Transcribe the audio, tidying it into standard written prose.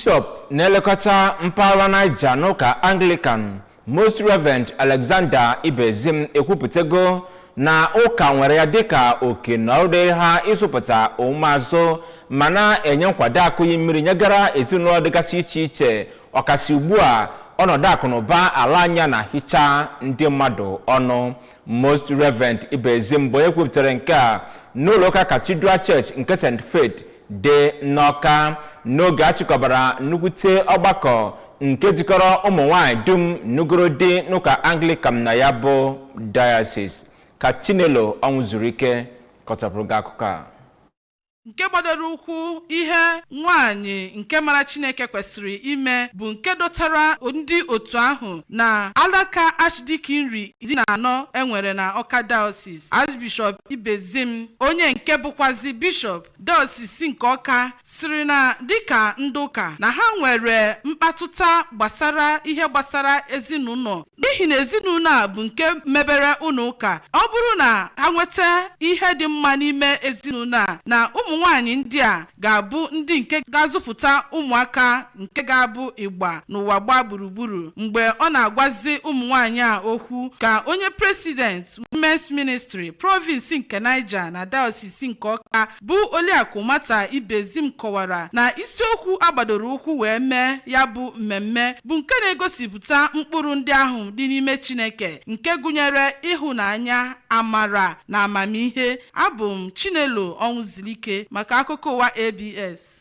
Bishọp na-elekọta mpaghara Niger n'ụka Anglican, Most Reverend Alexander Ibezim, ekwupụtago na ụka nwere ya dịka oke na ọrụ ha ịzụpụta ụmụazụ ma na-enye nkwado akụghị mmiri nyegara ezinụlọ dịgasị iche iche, ọkasị ugbu a ọnọdụ akụnụba ala anya na-ahicha ndị mmadụ ọnụ. Most Reverend Ibezim bụ onye kwupụtara nke a n'ụlọ ụka Cathedral Church nke St. Faith dị n'Ọka n'oge a chịkọbara nnukwute ọgbakọ nke jikọrọ ụmụ nwanyị dum nugoro di n'ụka Anglican na ya bụ diocese. Ka Chinelo ọnwụ zuru ike kọchapụrụ gị akụkọ a. Nke gbadoro ụkwụ ihe nwaanyị nke mara Chineke kwesịrị ime bụ nke dọtara ndị otu ahụ na alaka Archdeaconry 14 enwere na Ọka Diocese. Archbishop Ibezim, onye nke bụkwazi bishọp diocese nke Ọka, siri na dịka ndị ụka na ha nwere mkpatụta gbasara ihe gbasara ezinụlọ, n'ihi na ezinụlọ a bụ nke mebere ụlọ ụka. Ọ bụrụ na ha nweta ihe dị mma n'ime ezinụlọ a, na ụmụ nwaanyị ndị a ga-abụ ndị nke ga-azụpụta ụmụaka nke ga-abụ ịgba n'ụwa gbaa gburugburu. Mgbe ọ na-agwazi ụmụ nwaanyị a okwu, ka onye president Women's Ministry Province nke Niger na Diocese nke Ọka, bụ Oliakụ Mata Ibezim, kọwara na isiokwu agbadoro ụkwụ wee mee ya bụ mmemme bụ nke na-egosipụta mkpụrụ ndị ahụ dị n'ime Chineke, nke gụnyere ịhụnanya, amara na amamihe. Abụ m Chinelo Ọnwụzilike maka akụkọ ụwa ABS.